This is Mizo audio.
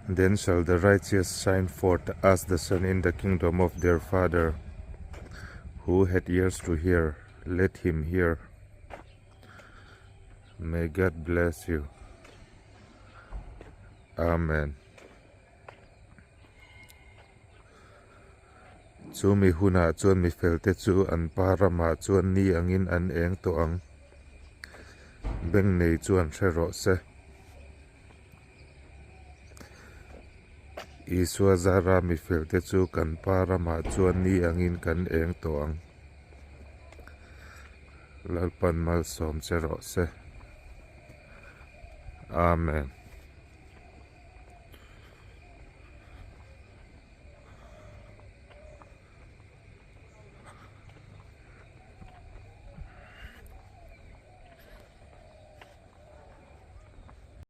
Then shall the righteous shine forth as the sun in the kingdom of their Father. Who hath ears to hear, let him hear. May God bless you. Amen. Chu mi hunah chuan mi felte chu an pa ramah chuan ni angin an eng tawh ang. Beng nei chuan hre rawh se. Isua zara mi felte chu kan pa ramah chuan ni angin kan eng tawh ang. Lalpan malsawm che rawh se. Amen.